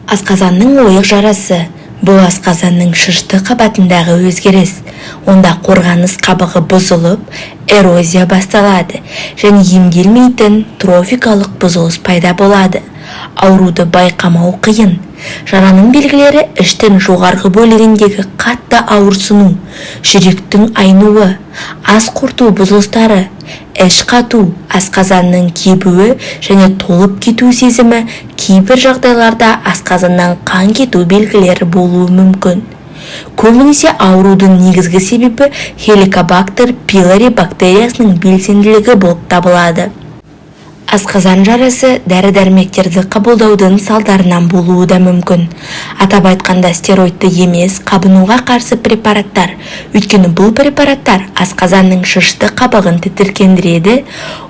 Асқазанның ойық жарасы – бұл асқазанның шышты қабатындағы өзгеріс. Онда қорғаныс қабығы бұзылып, эрозия басталады және емделмейтін трофикалық бұзылыс пайда болады. Ауруды байқамау қиын. Жараның белгілері: іштің жоғарғы бөлігіндегі қатты ауырсыну, жүректің айнуы, ас қорыту бұзылыстары, іш қату, асқазанның кебуі және толып кету сезімі, кейбір жағдайларда асқазаннан қан кету белгілері болуы мүмкін. Көбінесе аурудың негізгі себебі хеликобактер пилори бактериясының белсенділігі болып табылады. Асқазан жарасы дәрі-дәрмектерді қабылдаудың салдарынан болуы да мүмкін, атап айтқанда, стероидты емес қабынуға қарсы препараттар, өйткені бұл препараттар асқазанның шышты қабығын тітіркендіреді,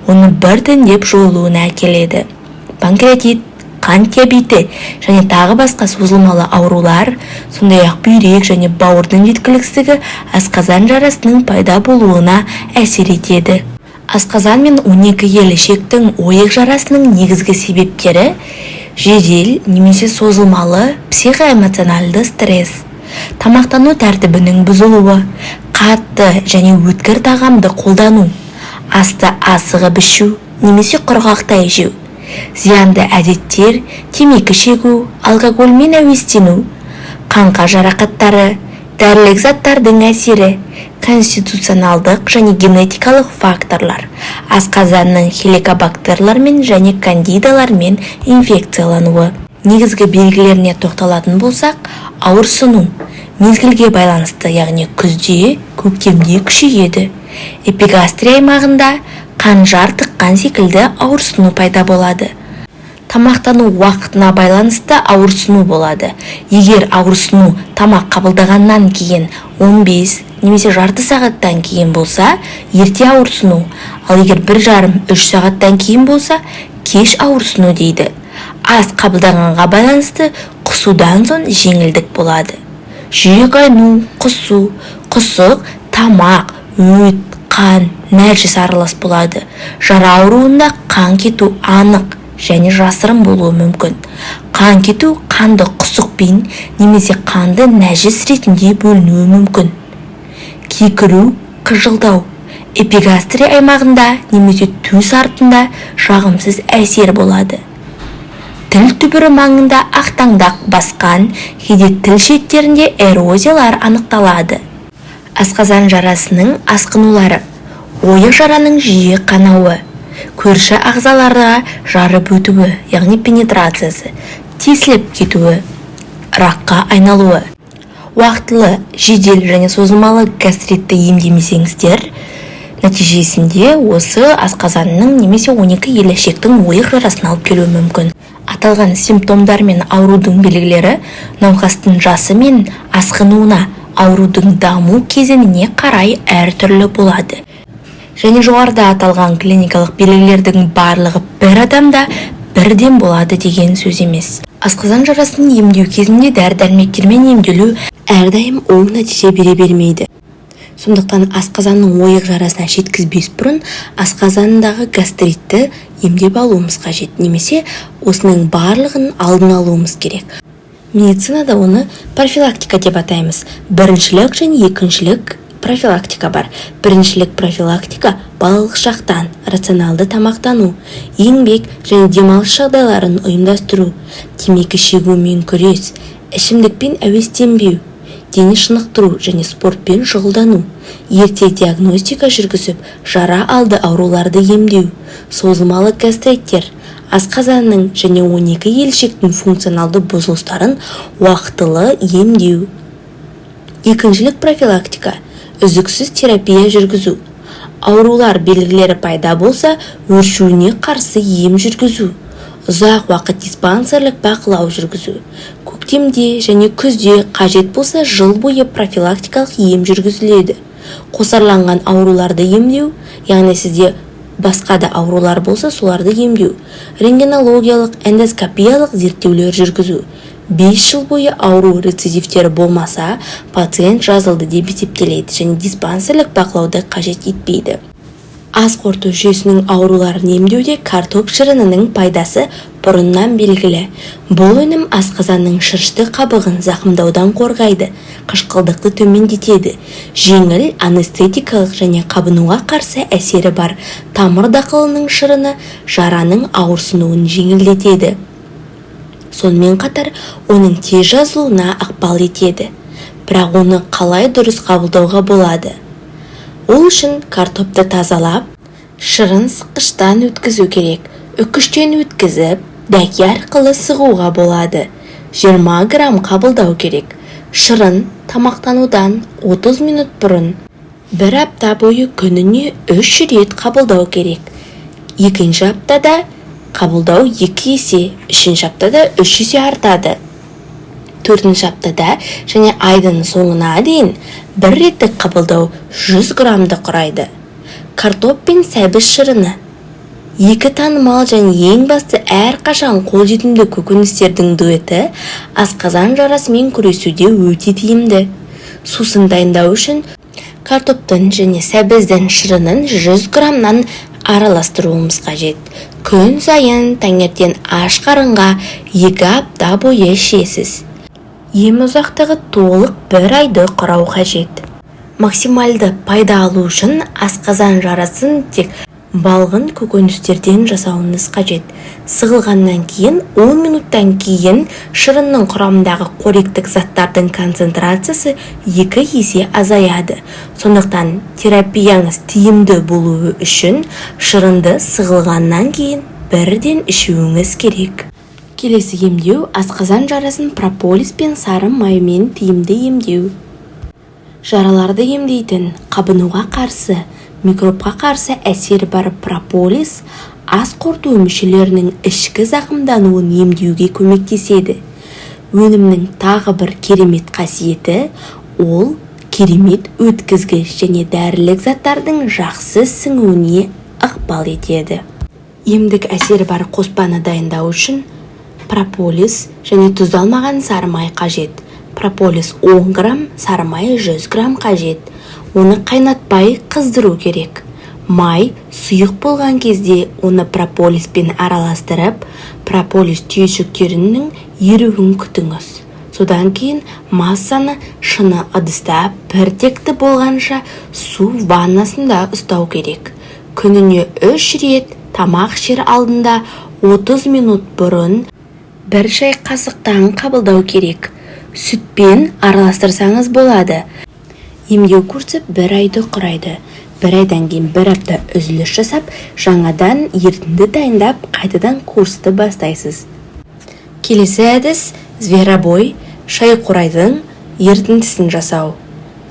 оны біртіндеп жойылуына әкеледі. Панкреатит, қант диабеті және тағы басқа созылмалы аурулар, сондай-ақ бүйрек және бауырдың жеткіліксіздігі асқазан жарасының пайда болуына әсер етеді. Асқазан мен 12 елі ішектің ойық жарасының негізгі себептері: жедел немесе созылмалы психоэмоционалды стресс, тамақтану тәртібінің бұзылуы, қатты және өткір тағамды қолдану, асты асығып ішу немесе құрғақтай жеу, зиянды әдеттер, темекі шегу, алкогольмен әуестену, қаңқа жарақаттары, дәрілік заттардың әсері, конституционалдық және генетикалық факторлар, асқазанның хеликобактерлармен және кандидалармен инфекциялануы. Негізгі белгілеріне тоқталатын болсақ, ауырсыну мезгілге байланысты, яғни күзде, көктемде күшейеді. Эпигастрия аймағында қанжар тыққан секілді ауырсыну пайда болады. Тамақтану уақытына байланысты ауырсыну болады. Егер ауырсыну тамақ қабылдағаннан кейін 15 немесе жарты сағаттан кейін болса, ерте ауырсыну, ал егер 1,5-3 сағаттан кейін болса, кеш ауырсыну дейді. Ас қабылдағанға байланысты құсудан соң жеңілдік болады. Жүрек айну, құсу, құсық тамақ, өт, қан, нәжіс аралас болады. Жара ауруында қан кету анық және жасырын болуы мүмкін. Қан кету қанды құсықпен немесе қанды нәжіс ретінде бөлінуі мүмкін. Кекіру, қыжылдау, эпигастрия аймағында немесе төс артында жағымсыз әсер болады. Тіл түбірі маңында ақтаңдақ басқан, кейде тіл шеттерінде эрозиялар анықталады. Асқазан жарасының асқынулары: ойық жараның жиі қанауы, көрші ағзаларға жарып өтуі, яғни пенетрациясы, тесіліп кетуі, ракқа айналуы. Уақытылы жедел және созылмалы гастритті емдемесеңіздер, нәтижесінде осы асқазанның немесе 12 елі ішектің ойық жарасын алып келуі мүмкін. Аталған симптомдар мен аурудың белгілері науқастың жасы мен асқынуына, аурудың даму кезеңіне қарай әртүрлі болады және жоғарыда аталған клиникалық белгілердің барлығы бір адамда бірден болады деген сөз емес. Асқазан жарасын емдеу кезінде дәрі-дәрмектермен емделу әрдайым оң нәтиже бере бермейді. Сондықтан асқазанның ойық жарасына жеткізбес бұрын асқазандағы гастритті емдеп алуымыз қажет немесе осының барлығын алдын алуымыз керек. Медицинада оны профилактика деп атаймыз. Біріншілік және екіншілік профилактика бар. Біріншілік профилактика: балалық шақтан рационалды тамақтану, еңбек және демалыс жағдайларын ұйымдастыру, темекі шегумен күрес, ішімдікпен әуестенбеу, дене шынықтыру және спортпен шұғылдану, ерте диагностика жүргізіп, жара алды ауруларды емдеу, созылмалы гастриттер, асқазанның және 12 елі ішектің функционалды бұзылыстарын уақытылы емдеу. Екіншілік профилактика: үздіксіз терапия жүргізу, аурулар белгілері пайда болса, өршуіне қарсы ем жүргізу, ұзақ уақыт диспансерлік бақылау жүргізу, көктемде және күзде, қажет болса, жыл бойы профилактикалық ем жүргізіледі. Қосарланған ауруларды емдеу, яғни сізде басқа да аурулар болса, соларды емдеу, рентгенологиялық, эндоскопиялық зерттеулер жүргізу. 5 жыл бойы ауру рецидивтері болмаса, пациент жазылды деп есептеледі және диспансерлік бақылауды қажет етпейді. Ас қорыту жүйесінің ауруларын емдеуде картоп шырынының пайдасы бұрыннан белгілі. Бұл өнім асқазанның шырышты қабығын зақымдаудан қорғайды, қышқылдықты төмендетеді. Жеңіл анестетикалық және қабынуға қарсы әсері бар тамыр дақылының шырыны жараның ауырсынуын жеңілдетеді. Сонымен қатар оның тез жазылуына ықпал етеді. Бірақ оны қалай дұрыс қабылдауға болады? Ол үшін картопты тазалап, шырын сыққыштан өткізу керек. Үккіштен өткізіп, дәке арқылы сығуға болады. 20 грамм қабылдау керек. Шырын тамақтанудан 30 минут бұрын бір апта бойы күніне 3 рет қабылдау керек. Екінші аптада қабылдау 2 есе, үшінші аптада 3 есе артады. Төртінші аптада және айдың соңына дейін бір реттік қабылдау 100 граммды құрайды. Картоп пен сәбіз шырыны екі танымал және ең басты әрқашан қолжетімді көкөністердің дуэті асқазан жарасымен күресуде өте тиімді. Сусын дайындау үшін картоптың және сәбіздің шырынын 100 граммнан араластыруымыз қажет. Күн сайын таңертең аш қарынға 2 апта бойы ішесіз. Ем ұзақтығы толық бір айды құрау қажет. Максималды пайда алу үшін асқазан жарасын тек балғын көкөністерден жасауыңыз қажет. Сығылғаннан кейін 10 минуттан кейін шырынның құрамындағы қоректік заттардың концентрациясы 2 есе азаяды. Сондықтан терапияңыз тиімді болуы үшін шырынды сығылғаннан кейін бірден ішуіңіз керек. Келесі емдеу асқазан жарасын прополис пен сары маймен тиімді емдеу. Жараларды емдейтін, қабынуға қарсы, микробқа қарсы әсері бар прополис ас қорыту мүшелерінің ішкі зақымдануын емдеуге көмектеседі. Өнімнің тағы бір керемет қасиеті ол керемет өткізгіш және дәрілік заттардың жақсы сіңуіне ықпал етеді. Емдік әсері бар қоспаны дайындау үшін прополис және тұздалмаған сары май қажет. Прополис 10 грамм, сары май 100 грамм қажет. Оны қайнатпай қыздыру керек. Май сұйық болған кезде оны прополиспен араластырып, прополис түйіршіктерінің еруін күтіңіз. Содан кейін массаны шыны ыдыста біртекті болғанша су ваннасында ұстау керек. Күніне 3 рет тамақ ішер алдында 30 минут бұрын бір шай қасықтан қабылдау керек. Сүтпен араластырсаңыз болады. Емдеу курсы бір айды құрайды. Бір айдан кейін бір апта үзіліс жасап, жаңадан ерітінді дайындап, қайтадан курсты бастайсыз. Келесі әдіс зверобой шайқурайдың ерітіндісін жасау.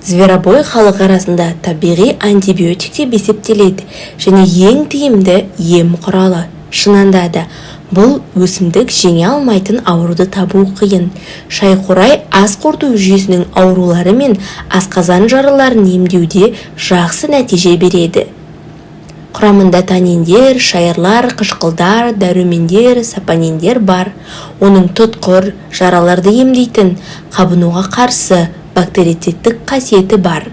Зверобой халық арасында табиғи антибиотик деп есептеледі және ең тиімді ем құралы. Шынында да, бұл өсімдік жеңе алмайтын ауруды табу қиын. Шайқурай ас қорыту жүйесінің аурулары мен асқазан жараларын емдеуде жақсы нәтиже береді. Құрамында таниндер, шайырлар, қышқылдар, дәрумендер, сапониндер бар. Оның тұтқыр, жараларды емдейтін, қабынуға қарсы бактерицидтік қасиеті бар.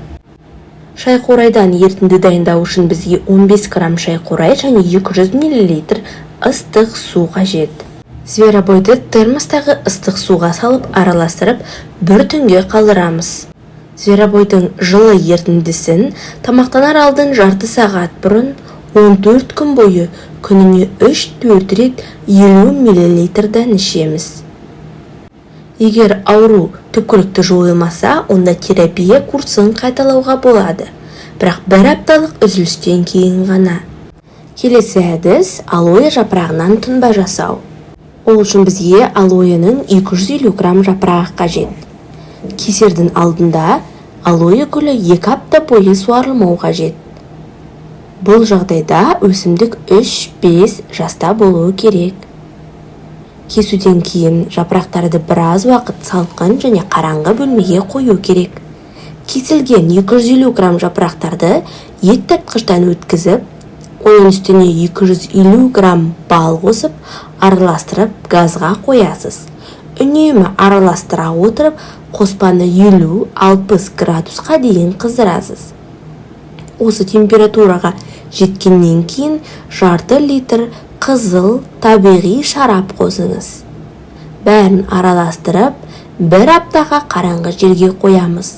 Шайқурайдан ерітінді дайындау үшін бізге 15 грамм шайқурай және 200 мл ыстық су қажет. Зверобойды термостағы ыстық суға салып араластырып, бір түнге қалдырамыз. Зверобойдың жылы ерітіндісін тамақтанар алдын жарты сағат бұрын 14 күн бойы күніне 3-4 рет 50 мл-дан ішеміз. Егер ауру түпкілікті жойылмаса, онда терапия курсын қайталауға болады, бірақ бір апталық үзілістен кейін ғана. Келесі әдіс алоэ жапырағынан тұнба жасау. Ол үшін бізге алоэның 250 грамм жапырағы қажет. Кесердің алдында алоэ гүлі 2 апта бойы суарылмау қажет. Бұл жағдайда өсімдік 3-5 жаста болуы керек. Кесуден кейін жапырақтарды біраз уақыт салқын және қараңғы бөлмеге қою керек. Кесілген 250 грамм жапырақтарды ет тартқыштан өткізіп, оның үстіне 250 грамм бал қосып, араластырып газға қоясыз. Үнемі араластыра отырып, қоспаны 50-60 градусқа дейін қыздырасыз. Осы температураға жеткеннен кейін жарты литр қызыл табиғи шарап қосыңыз. Бәрін араластырып, бір аптаға қараңғы жерге қоямыз.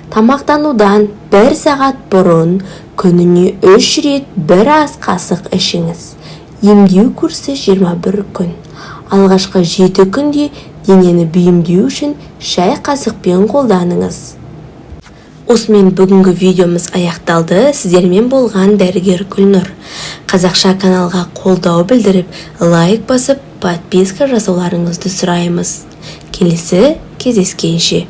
Тамақтанудан бір сағат бұрын күніне үш рет бір ас қасық ішіңіз. Емдеу курсы 21 күн. Алғашқы 7 күнде денені бейімдеу үшін шай қасықпен қолданыңыз. Осымен бүгінгі видеомыз аяқталды. Сіздермен болған дәрігер Гүлнұр. Қазақша каналға қолдау білдіріп, лайк басып, подписка жасауларыңызды сұраймыз. Келесі кездескенше!